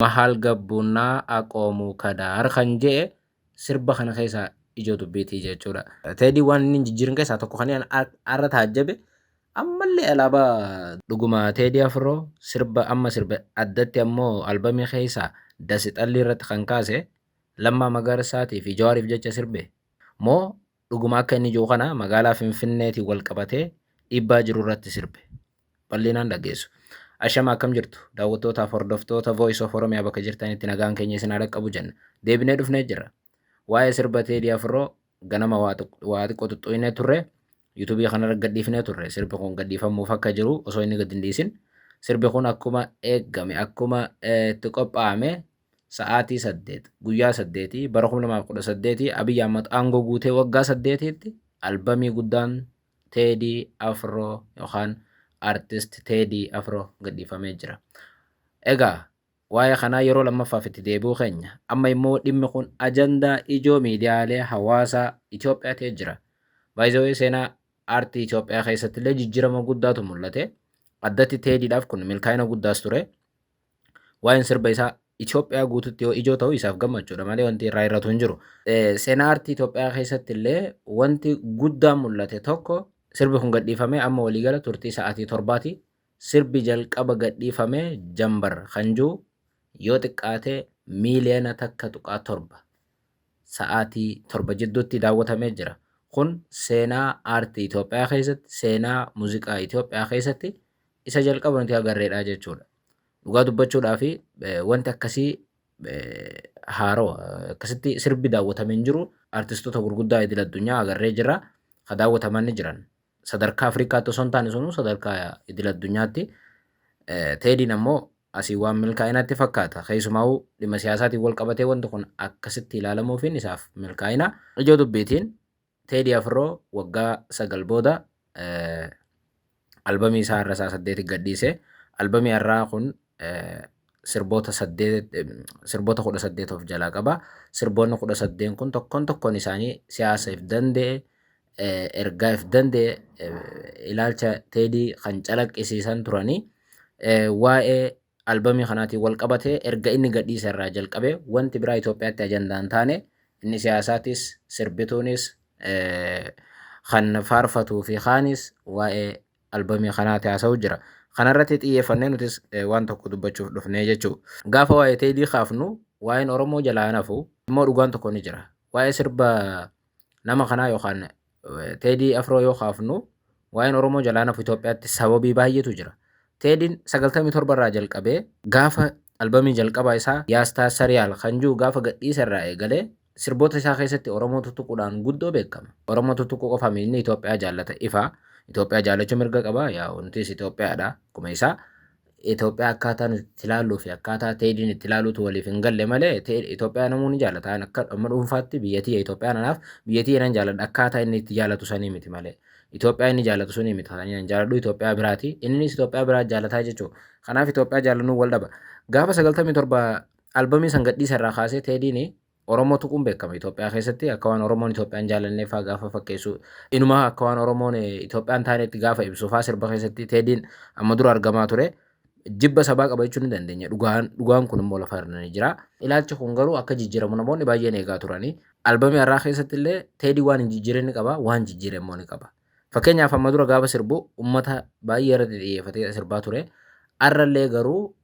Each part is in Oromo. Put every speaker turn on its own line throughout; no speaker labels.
Mahal Gabbuunnaa Aqoomuu Kadaar kan je'e sirba kana keessaa ijoo dubbiitii jechuudha. Teedii waan inni hin jijjiirin keessaa tokko kan inni arra taajjabe ammallee alaabaa dhuguma Teedii Afroo sirba amma sirba addatti ammoo albamii keessaa Dasixallii irratti kan kaase Lammaa Magarsaatii fi Jawaariif jecha sirbe moo dhuguma akka inni jiru kana magaalaa Finfinneetiin wal qabatee dhiibbaa jiru irratti sirbe. Bal'inaan dhageessu. Ashama, akkam jirtu? Daawwattootaaf hordoftoota Voice of Oromiyaa, bakka jirtanitti nagaan keenya isin haa dhaqqabu jenna. Deebinee dhufnee jirra. Waa'ee sirba Teedii Afroo ganama waa xiqqoo xuxxuynee turre, yuutuubii kanarra gadhiifnee turre. Sirbi kun gadhiifamuuf akka jiru osoo inni gad hin dhiisin, sirbi kun akkuma eeggame, akkuma itti qophaa'ame, sa'aatii 8 guyyaa 8 bara 2018 Abiyyi Ahmad aangoo guutee waggaa 8tti albamii guddaan Teedii Afroo yookaan Artist Teedii Afroo gadhiifamee jira. Egaa waa'ee kanaa yeroo lammaffaaf itti deebi'uu keenya. Amma immoo dhimmi kun ajandaa ijoo miidiyaalee hawaasaa Itoophiyaa ta'ee jira. By the way, seenaa aartii Itoophiyaa keessatti illee jijjiirama guddaatu mul'ate. Addatti Teediidhaaf kun milkaa'ina guddaas ture. Waa'een sirba isaa Itoophiyaa guututti yoo ijoo ta'u isaaf gammachuudha malee wanti irraa hir'atu hin jiru. Seenaa aartii Itoophiyaa keessatti illee wanti guddaan mul'ate tokko, sirbi kun gadhiifamee amma waliigala turtii sa'aatii 7ti. Sirbi jalqaba gadhiifame Jambar kan jiru yoo xiqqaate miiliyoona 1.7 sa'aatii 7 jidduutti daawwatamee jira. Kun seenaa aartii Itoophiyaa keessatti, seenaa muuziqaa Itoophiyaa keessatti isa jalqaba nuti agarreedha jechuudha. Dhugaa dubbachuudhaa fi wanti akkasii haarawa, akkasitti sirbi daawwatame hin jiru. Artistoota gurguddaa idil addunyaa agarree jira. Ka daawwataman ni jiran. Sadarkaa Afrikaatti osoo hin taane sunuu sadarkaa idil addunyaatti. Teediin ammoo asii waan milkaa'inaatti fakkaata. Keessumaa'uu dhimma siyaasaatiin wal qabatee wanti kun akkasitti ilaalamuufiin isaaf milkaa'ina. Ijoo dubbiitiin Teedii Afroo waggaa 9 booda albamii isaa har'a isaa 8 gadhiise. Albamii har'aa kun sirboota 8, sirboota 18 of jalaa qaba. Sirboonni 18 kun tokkoon tokkoon isaanii siyaasa if danda'e, ergaa if danda'e, ilaalcha Teedii kan calaqqisiisan turanii. Waa'ee albamii kanaatiin wal qabatee erga inni gadhiise irraa jalqabee wanti biraa Itoophiyaatti ajandaa hin taane, inni siyaasaatis, sirbituunis, kan faarfatuu fi kaanis waa'ee albamii kanaati haasa'u jira. Kanarratti xiyyeeffannee nutis waan tokko dubbachuuf dhufnee jechuudha. Gaafa waa'ee Teedii kaafnu waa'een Oromoo jalaa hin hafu. Immoo dhugaan tokko ni jira. Waa'ee sirba nama kanaa yookaan Teedii Afroo yoo kaafnu waa'een Oromoo jalaa hafu Itoophiyaatti sababii baay'eetu jira. Teediin 97 irraa jalqabee gaafa albamii jalqabaa isaa Yaastaa Sariyaal kan jiru gaafa gadhiisa irraa eegalee sirboota isaa keessatti Oromoo tuttuquudhaan guddoo beekama. Oromoo tuttuquu qofa inni Itoophiyaa jaallata ifa. Itoophiyaa jaallachuu mirga qaba. Yaa nutis Itoophiyaadha akkuma isaa. Itoophiyaa akkaataa nuti itti ilaalluu fi akkaataa Teediin itti ilaaluutu waliif hin galle malee Itoophiyaa namoonni jaallata. Akka amma dhuunfaatti biyya tiyya Itoophiyaan anaaf biyya tiyya nan jaalladha, akkaataa inni itti jaallatu sanii miti malee. Itoophiyaa inni jaallatu sunii miti kan inni jaalladhu, Itoophiyaa biraati. Innis Itoophiyaa biraa jaalataa jechuudha. Kanaaf Itoophiyaa jaallannuu wal dhaba. Gaafa 97 albamii san gadhiisa irraa kaasee Teediin Oromoo tuquun beekama Itoophiyaa keessatti. Akka waan Oromoon Itoophiyaan jaallannee fa'aa gaafa fakkeessu, inumaa akka waan Oromoon Itoophiyaan taanetti gaafa ibsu fa'aa sirba keessatti Teediin amma dura argamaa ture. Jibba sabaa qaba jechuu ni dandeenya. Dhugaan dhugaan kun immoo lafa irra ni jira. Ilaalchi kun garuu akka jijjiiramu namoonni baay'een eegaa turani. Albamii har'aa keessatti illee Teedii waan hin jijjiirin ni qaba, waan jijjiire immoo ni qaba. Fakkeenyaaf, amma dura gaafa sirbu uummata baay'ee irratti xiyyeeffatee sirbaa ture. Har'allee garuu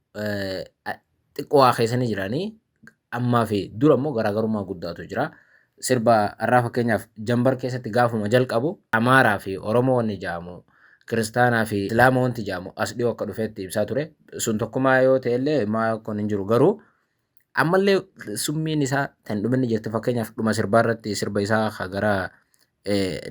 xiqqoo waa keessa ni jiranii. Ammaa fi dura immoo garaagarummaa guddaatu jira. Sirba har'aa fakkeenyaaf Jambar keessatti gaafuma jalqabu Amaaraa fi Oromoo wanni jedhamu, Kiristaanaa fi Islaama wanti jedhamu as dhiyoo akka dhufeetti ibsaa ture. Sun tokkummaa yoo ta'e illee maa kun hin jiru, garuu ammallee summiin isaa tan dhuminni jirti. Fakkeenyaaf, dhuma sirbaa irratti, sirba isaa gara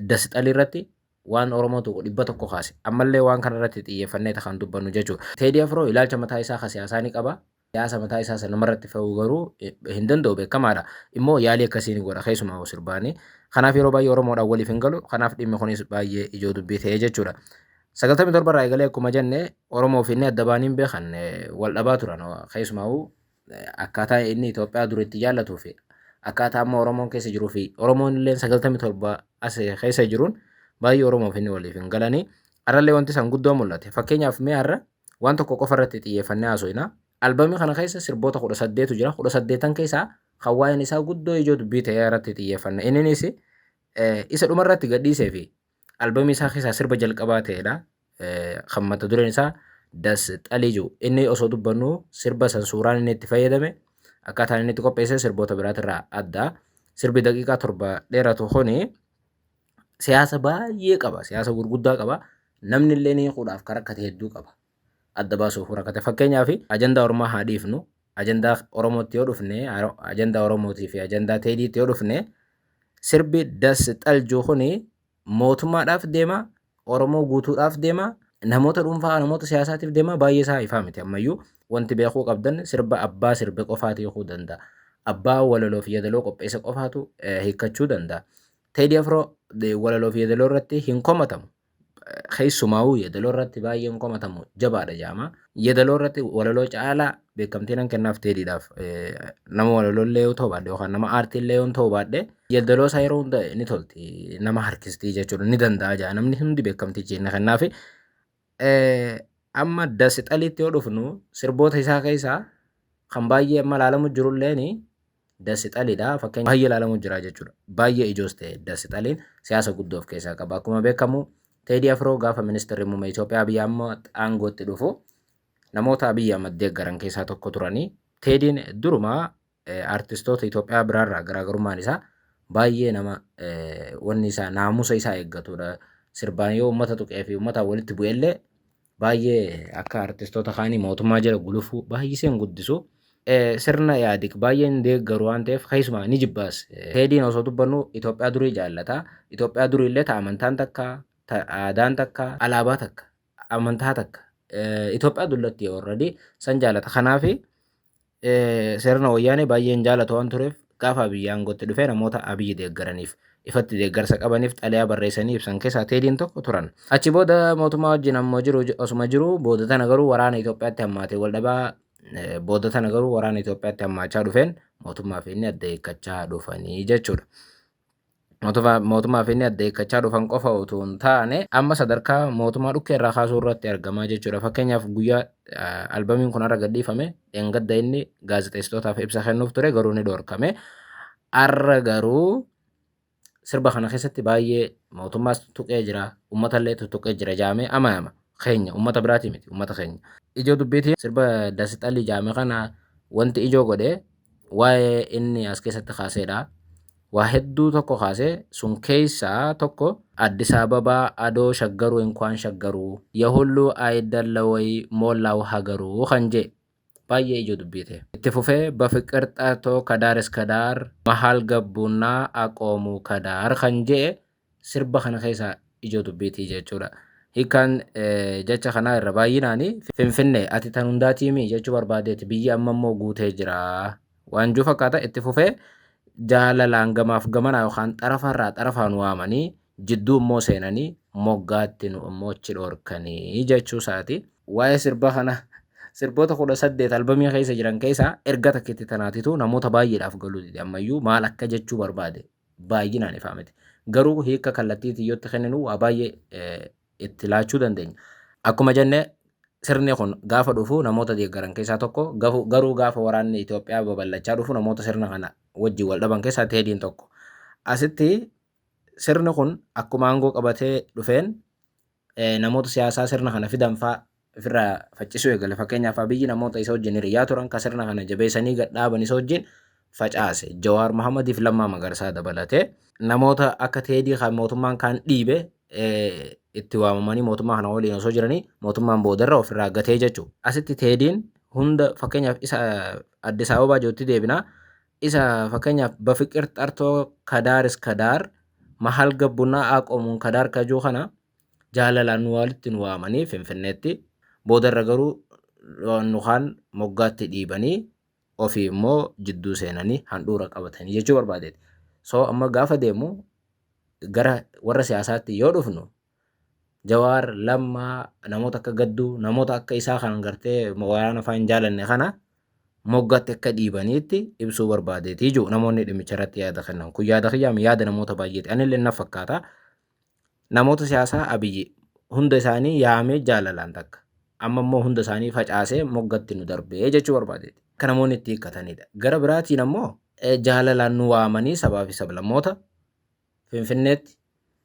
Dasixalii irratti waan Oromoo tuqu 100 kaase. Ammallee waan kana irratti xiyyeeffannee kan dubbannu jechuudha. Teedii Afroo ilaalcha mataa isaa ka siyaasaa ni qaba. Siyaasa mataa isaa sana namarratti fe'uu garuu hin danda'u, beekamaadha. Immoo yaalii akkasii ni godha keessumaa sirbaanii. Kanaaf yeroo baay'ee Oromoodhaan waliif hin galu. Kanaaf dhimmi kunis baay'ee ijoo dubbii ta'ee jechuudha. 97 irraa eegalee akkuma jenne Oromoo fi inni adda baanii hin beekan, wal dhabaa turan. Keessumaa akkaataa inni Itoophiyaa dura itti jaallatuu fi akkaataa amma Oromoon keessa jiruu fi Oromoon illee 97 as keessa jiruun baay'ee Oromoo fi inni waliif hin galanii. Har'allee wanti isaan guddoo mul'ate. Fakkeenyaaf, mee har'a waan tokko qofa irratti xiyyeeffannee haasofna. Albamii kana keessa sirboota 18tu jira. 18n keessaa kan waa'een isaa guddoo ijoo dubbii ta'ee irratti xiyyeeffanna. Inninis isa dhumarratti gadhiisee fi albamii isaa keessaa sirba jalqabaa ta'edha. Kan mata dureen isaa Das Xalii jiru. Inni osoo dubbannu sirba san suuraan inni itti fayyadame, akkaataan inni itti qopheesse sirboota biraatirraa adda. Sirbi daqiiqaa 7 dheeratu kuni siyaasa baay'ee qaba. Siyaasa gurguddaa qaba. Namni illee ni hiikuudhaaf kan rakkate hedduu qaba. Adda baasuuf rakkate. Fakkeenyaaf, ajandaa Oromoo haa dhiifnu. Ajandaa Oromootti yoo dhufne, ajandaa Oromootii fi ajandaa Teediitti yoo dhufne, sirbi Das Xaljuu kuni mootummaadhaaf deema, Oromoo guutuudhaaf deema, namoota dhuunfaa, namoota siyaasaatiif deema, baay'ee isaa ifaa miti ammayyuu. Wanti beekuu qabdan, sirba abbaa sirbe qofaatu hiikuu danda'a. Abbaa walaloo fi yeedaloo qopheesse qofaatu hiikkachuu danda'a. Teedii Afroo walaloo fi yeedaloo irratti hin komatamu. Keessumaa'uu yeedaloo irratti baay'ee hin komatamu, jabaadha jaama. Yeedaloo irratti walaloo caalaa beekamtii nan kennaaf Teediidhaaf. Nama walaloo illee yoo ta'u baadhe yookaan nama aartii illee yoo ta'u baadhe, yeedaloo isaa yeroo hunda ni tolti, nama harkistii jechuudha, ni danda'a jaa namni hundi beekamtii inni kennaafi. Amma Das Xaliitti yoo dhufnu, sirboota isaa keessaa kan baay'ee amma ilaalamu jirulleeni Das Xaliidha. Fakkeenya baay'ee ilaalamu jira jechuudha. Baay'ee ijoos ta'e Das Xaliin siyaasa guddoo of keessaa qaba. Akkuma beekamu, Teedii Afroo gaafa ministeerri muummee Itoophiyaa Abiyyi Ahmad aangootti dhufu namoota Abiyyi Ahmad deeggaran keessaa tokko turanii. Teediin durumaa artistoota Itoophiyaa biraarraa garaagarummaan isaa baay'ee nama wanni isaa naamusa isaa eeggatudha. Sirbaan yoo uummata tuqee fi uummata walitti bu'ellee baay'ee akka artistoota kaanii mootummaa jala gulufuu baay'isee hin guddisu. Sirna Yaadik baay'een deeggaru waan ta'eef keessumaa ni jibbaas. Teediin osoo dubbannu Itoophiyaa durii jaallata. Itoophiyaa durii illee ta amantaan takka, ta aadaan takka, alaabaa takka, amantaa takka. Itoophiyaa dullatti already san jaallata. Kanaaf sirna Wayyaanee baay'een jaallatu waan tureef, gaafa Abiyyi aangootti dhufee namoota Abiyyi deeggaraniif, ifatti deeggarsa qabaniif xalayaa barreessanii ibsan keessaa Teediin tokko turan. Achi booda mootummaa wajjin ammoo jiru osuma jiru, booda tana garuu waraana Itoophiyaatti hammaate wal dhabaa, booda tana garuu waraana Itoophiyaatti hammaachaa dhufeen mootummaa fi inni adda hiikkachaa dhufanii jechuudha. Mootummaa fi inni adda hiikkachaa dhufan qofa utuu hin taane, amma sadarkaa mootummaa dhukkee irraa kaasuu irratti argamaa jechuudha. Fakkeenyaaf, guyyaa albamiin kun har'a gadhiifame dheengadda inni gaazexeessitootaaf ibsa kennuuf ture, garuu ni dhorkame. Har'a garuu sirba kana keessatti baay'ee mootummaas tuqee jira, uummatallee tuttuqee jira jaamee amanama. Keenya, uummata biraatii miti, uummata keenya. Ijoo dubbiitii sirba Dasixalii jaame kana wanti ijoo godhe waa'ee inni as keessatti kaaseedha. Waa hedduu tokko kaasee, sun keessaa tokko "አዲስ አበባ አዶ ሸገሩ እንኳን ሸገሩ የሁሉ አይደለ ወይ ሞላው ሀገሩ" kan jee baay'ee ijoo dubbii ta'e. Itti fufee "በፍቅር ጠርቶ ከዳር እስከ ዳር መሀል ገቡና አቆሙ ከዳር" kan jee sirba kana keessaa ijoo dubbiitii jechuudha. Hiikkaan jecha kanaa irra baay'inaani Finfinnee ati tan hundaatii jechuu barbaadeeti, biyyi amma immoo guutee jira. Waan jiru fakkaata. Itti fufee jaalalaan gamaaf gamanaa yookaan xarafarraa xarafaan waamanii jidduu immoo seenanii moggaatti nu immoo achi dhorkanii jechuu isaati. Waa'ee sirba kana, sirboota 18 albamii keessa jiran keessaa erga takkitti tanaatitu namoota baay'eedhaaf galuu dide. Ammayyuu maal akka jechuu barbaade baay'inaan ifaa miti. Garuu hiika kallattii xiyyootti kenninu waa baay'ee itti laachuu dandeenya. Akkuma jenne, sirni kun gaafa dhufu namoota deeggaran keessaa tokko, garuu gaafa waraanni Itoophiyaa babal'achaa dhufu namoota sirna kana wajjin wal dhaban keessaa Teediin tokko. Asitti sirni kun akkuma aangoo qabatee dhufeen namoota siyaasaa sirna kana fidan fa'aa ofirraa faccisuu eegale. Fakkeenyaaf, Abiyyi namoota isa wajjin hiriyaa turan kan sirna kana jabeessanii gad dhaaban isa wajjin facaase. Jawaar Mohammadiif Lammaa Magarsaa dabalatee namoota akka Teedii kan mootummaan kaan dhiibe itti waamamanii mootummaa kana waliin osoo jiranii mootummaan boodarra ofirraa gatee jechuudha. Asitti Teediin hunda, fakkeenyaaf isa Addis Ababaa jirutti deebinaa. Isa fakkeenyaaf "በፍቅር ጠርቶ ከዳር እስከ ዳር መሀል ገቡና አቆሙን ከዳር" kajuu kana, jaalalaan nu walitti nu waamanii Finfinneetti, boodarra garuu nu kaan moggaatti dhiibanii ofii immoo jidduu seenanii handhuura qabatanii jechuu barbaadeeti. So amma gaafa deemu gara warra siyaasaatti yoo dhufnu, Jawaar, Lammaa, namoota akka Gadduu, namoota akka isaa kan gartee waraana afaan hin jaalanne kana moggaatti akka dhiibaniitti ibsuu barbaadeeti jiru namoonni dhimmicha irratti yaada kennan. Kun yaada kiyyaami, yaada namoota baay'eeti. Anillee na fakkaata. Namoota siyaasaa Abiyyi hunda isaanii yaamee jaalalaan takka. Amma immoo hunda isaanii facaasee moggatti nu darbee jechuu barbaadeeti. Akka namoonni itti hiikkatanidha. Gara biraatiin ammoo jaalalaan nu waamanii sabaa fi sablammoota Finfinneetti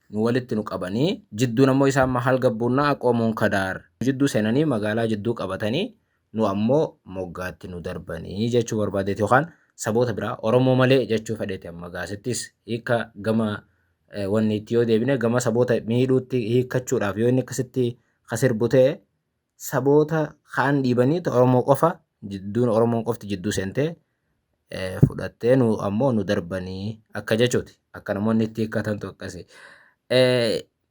nu walitti nu qabanii jidduun ammoo isaan mahal gabbuunnaa aqoomuun kadaar jidduu seenanii magaalaa jidduu qabatanii nu ammoo moggaatti nu darbanii jechuu barbaadeeti yookaan saboota biraa Oromoo malee jechuu fedheeti. Amma gaasittis hiika gama wanni itti yoo deebine gama saboota miidhuutti hiikkachuudhaaf yoo inni akkasitti kasirbu ta'e, saboota kaan dhiibanii Oromoo qofa jidduun, Oromoon qofti jidduu seentee fudhattee nu ammoo nu darbanii akka jechuuti. Akka namoonni itti hiikkatantu akkasi.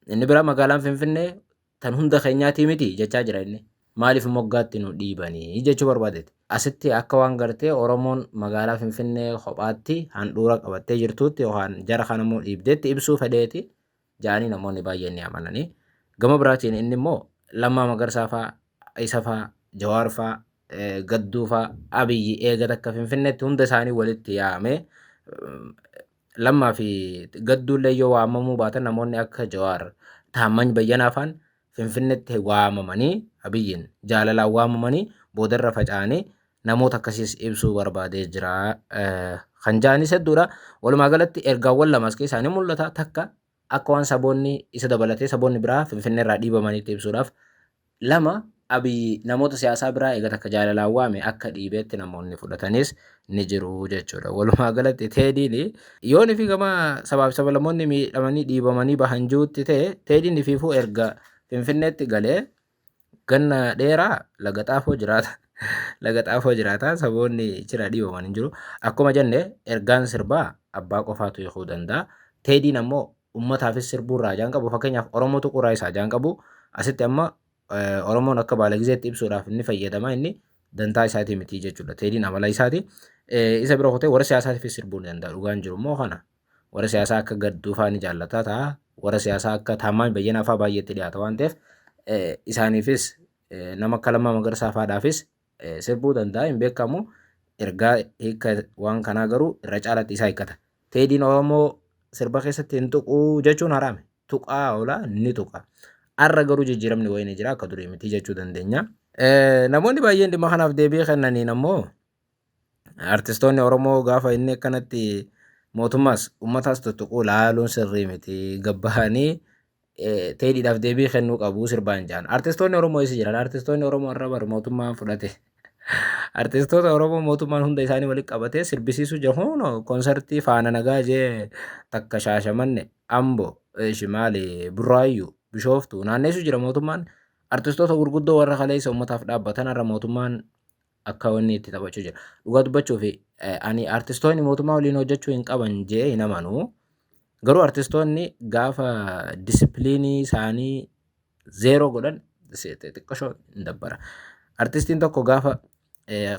Inni biraa magaalaan Finfinnee tan hunda keenyaatii miti jechaa jira inni. Maaliif moggaatti nu dhiibanii jechuu barbaadeeti. Asitti akka waan gartee Oromoon magaalaa Finfinnee kophaatti handhuura qabattee jirtuutti yookaan jara kana immoo dhiibdeetti ibsuu fedheeti ja'anii namoonni baay'een ni amananii. Gama biraatiin inni immoo Lammaa Magarsaa fa'aa, isa fa'aa, Jawaar fa'aa, Gadduu fa'aa, Abiyyi eega takka Finfinneetti hunda isaanii walitti yaamee, Lammaa fi Gadduullee yoo waamamuu baatan namoonni akka Jawaar, Taammany Bayyanaa fa'aan Finfinneetti waamamanii, Abiyyiin jaalalaan waamamanii boodarra faca'anii namoota akkasiis ibsuu barbaadee jira. Kan ja'anis hedduudha. Walumaa galatti ergaawwan lama as keessaa ni mul'ata. Takka akka waan saboonni isa dabalatee saboonni biraa Finfinnee irraa dhiibamanitti ibsuudhaaf. Lama, Abiyyi namoota siyaasaa biraa eega takka jaalalaan waame akka dhiibeetti namoonni fudhatanis ni jiru jechuudha. Walumaa galatti Teediin yoon fi gama sabaaf sablammoonni miidhamanii dhiibamanii bahan jirutti ta'e, Teediin ifiifuu erga Finfinneetti galee ganna dheeraa Laga Xaafoo jiraata. Laga Xaafoo jiraata, saboonni jira dhiibaman hin jiru. Akkuma jenne ergaan sirbaa abbaa qofaatu hiikuu danda'a. Teediin ammoo ummataafis sirbuu irraa ajaan qabu. Fakkeenyaaf Oromoo tuquu irraa isa ajaan qabu. Asitti amma Oromoon akka baala gizeetti ibsuudhaaf inni fayyadama, inni dantaa isaatii miti jechuudha. Teediin amala isaati. Isa bira kutee warra siyaasaatiifis sirbuu ni danda'a. Dhugaan jiru immoo kana. Warra siyaasaa akka Gadduu fa'aa ni jaallata ta'a. Warra siyaasaa akka Taammaany Bayyanaa fa'aa baay'eetti dhiyaata waan ta'eef isaaniifis, nama akka Lammaa Magarsaa fa'aadhaafis sirbuu danda'a, hin beekamu. Ergaa hiika waan kanaa garuu irra caalatti isaa hiikkata. Teediin Oromoo sirba keessatti hin tuquu jechuun haraame. Tuqaa oola, ni tuqa. Har'a garuu jijjiiramni wayii ni jira, akka durii miti jechuu dandeenya. Namoonni baay'een dhimma kanaaf deebii kennaniin ammoo artistoonni Oromoo gaafa inni akkanatti mootummaas uummataas tuttuquu laaluun sirrii miti, gabbahanii Teediidhaaf deebii kennuu qabu sirbaan jaan. Artistoonni Oromoo eessa jiran? Artistoonni Oromoo har'a bar mootummaan fudhate. Artistoota Oromoo mootummaan hunda isaanii walitti qabatee sirbisiisuu jira. Huno konsartii faana nagaa jee takka Shaashamanne, Ambo, Shimaali, Burraayyuu, Bishooftuu naanneessuu jira mootummaan. Artistoota gurguddoo warra kaleessa uummataaf dhaabbatan har'a mootummaan akka wanni itti taphachuu jira. Dhugaa dubbachuu fi ani artistoonni mootummaa waliin hojjechuu hin qaban jee hin amanu. Garuu artistoonni gaafa disipiliinii isaanii zeeroo godhan xiqqashoo hin dabbara. Artistiin tokko gaafa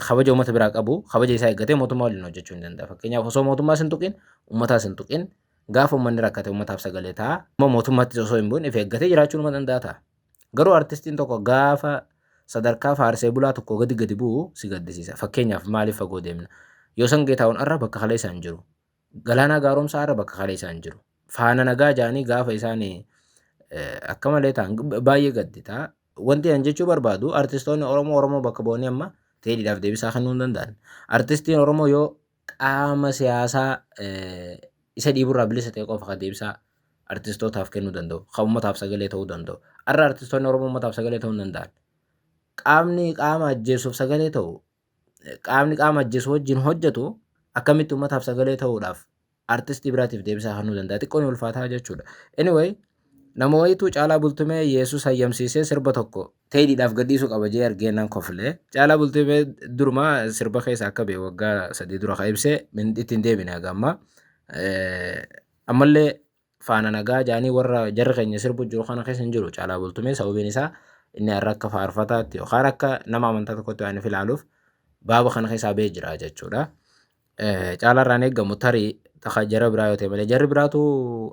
kabaja uummata biraa qabu kabaja isaa eeggatee mootummaa waliin hojjechuu hin danda'a. Fakkeenyaaf osoo mootummaas hin tuqin, uummataas hin tuqin, gaafa uummanni rakkate uummataaf sagalee ta'a. Immoo mootummaattis osoo hin bu'in if eeggatee jiraachuu nama danda'a ta'a. Garuu artistiin tokko gaafa sadarkaa faarsee bulaa tokko gadi gadi bu'u si gaddisiisa. Fakkeenyaaf maaliif fagoo deemna? Yoosan Geetahuun har'a bakka kaleessa hin jiru. Galaanaa Gaaromsaa har'a bakka kaleessa hin jiru. Faana nagaa jaanii gaafa isaan akka malee ta'an baay'ee gaddita. Wanti an jechuu barbaadu artistoonni Oromoo Oromoo bakka bu'anii amma Teediidhaaf deebisaa kennuu hin danda'an. Artistiin Oromoo yoo qaama siyaasaa isa dhiiburraa bilisa ta'e qofa kan deebisaa artistootaaf kennuu danda'u, kan uummataaf sagalee ta'uu danda'u. Har'a artistoonni Oromoo uummataaf sagalee ta'uu hin danda'an. Qaamni qaama ajjeesuuf sagalee ta'u, qaamni qaama ajjeesu wajjin hojjetu akkamitti uummataaf sagalee ta'uudhaaf artistii biraatiif deebisaa kennuu danda'a? Xiqqoo ni ulfaataa jechuudha. Anyway, nama wayituu Caalaa Bultumee Yesuus hayyamsiisee sirba tokko Teediidhaaf gadhiisuu qaba jee argeennan kofle. Caalaa Bultumee durumaa sirba keessa akka ba'e waggaa 3 dura ka ibse itti hin deebine haga ammaa. Ammallee faana nagaa jaanii warra jarri keenya sirbu jiru kana keessa hin jiru Caalaa Bultumee, sababiin isaa inni har'a akka faarfataatti yookaan akka nama amantaa tokkotti waan if ilaaluuf baaba kana keessaa ba'ee jira jechuudha. Caalaarraan eegamu tarii taka jara biraa yoo ta'e malee jarri biraatu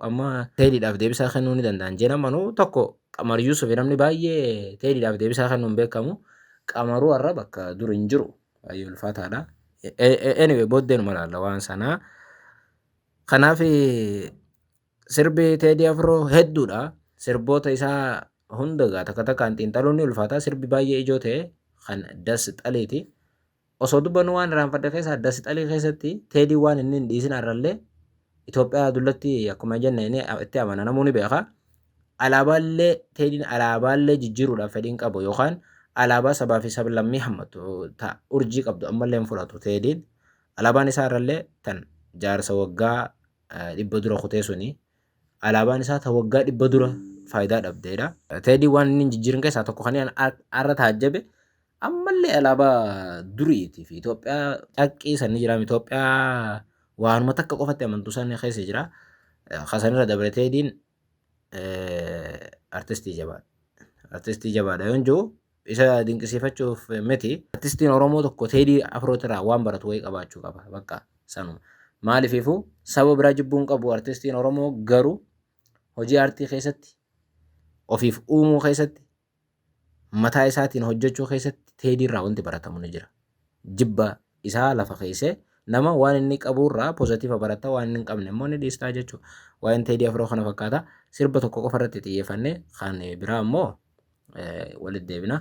amma Teediidhaaf deebisaa kennuu ni danda'an jeen amanuu. Tokko Qamar Yuusuf, namni baay'ee Teediidhaaf deebisaa kennuun beekamu Qamaruu har'a bakka dur hin jiru, baay'ee ulfaataadha. Anyway, booddeenuma ilaalla waan sanaa. Kanaaf sirbi Teedii Afroo hedduudha. Sirboota isaa Hunda gaa takka takkaan xiinxaluun ni ulfaata. Sirbi baay'ee ijoo ta'e kan Das Xaliiti. Osoo dubbannu waan irraanfadhe keessaa Das Xalii keessatti Teedii waan inni hin dhiisin har'allee Itoophiyaa dullatti akkuma jenne inni itti amana namuu ni beeka. Alaabaallee Teediin alaabaallee jijjiiruudhaaf fedhiin qabu yookaan alaabaa sabaa fi sablammii hammatu ta urjii qabdu ammallee hin fudhatu Teediin. Alaabaan isaa irrallee tan jaarsa waggaa 100 dura kutee suni alaabaan isaa ta waggaa 100 dura faayidaa dhabdeedha. Teedii waan inni hin jijjiirin keessaa tokko kan inni har'a taajjabe ammallee alaabaa duriitii fi Itoophiyaa carqii san ni jira. Itoophiyaa waanuma takka qofatti amantu san keessa jira. Kasanirra dabre Teediin artistii jabaadha. Artistii jabaadha yoon jiru isa dinqisiifachuuf miti. Artistiin Oromoo tokko Teedii Afrootirraa waan baratu wayii qabaachuu qaba. Bakka sanuma. Maaliifuu saba biraa jibbuu hin qabu artistiin Oromoo garuu hojii aartii keessatti ofiif uumuu keessatti mataa isaatiin hojjechuu keessatti Teedii irraa wanti baratamu ni jira. Jibba isaa lafa keessee nama waan inni qaburraa positive barata waan inni hin qabne immoo ni dhiistaa jechuudha. Waa'een Teedii Afroo kana fakkaata. Sirba tokko qofa irratti xiyyeeffannee kan biraa immoo walitti deebina.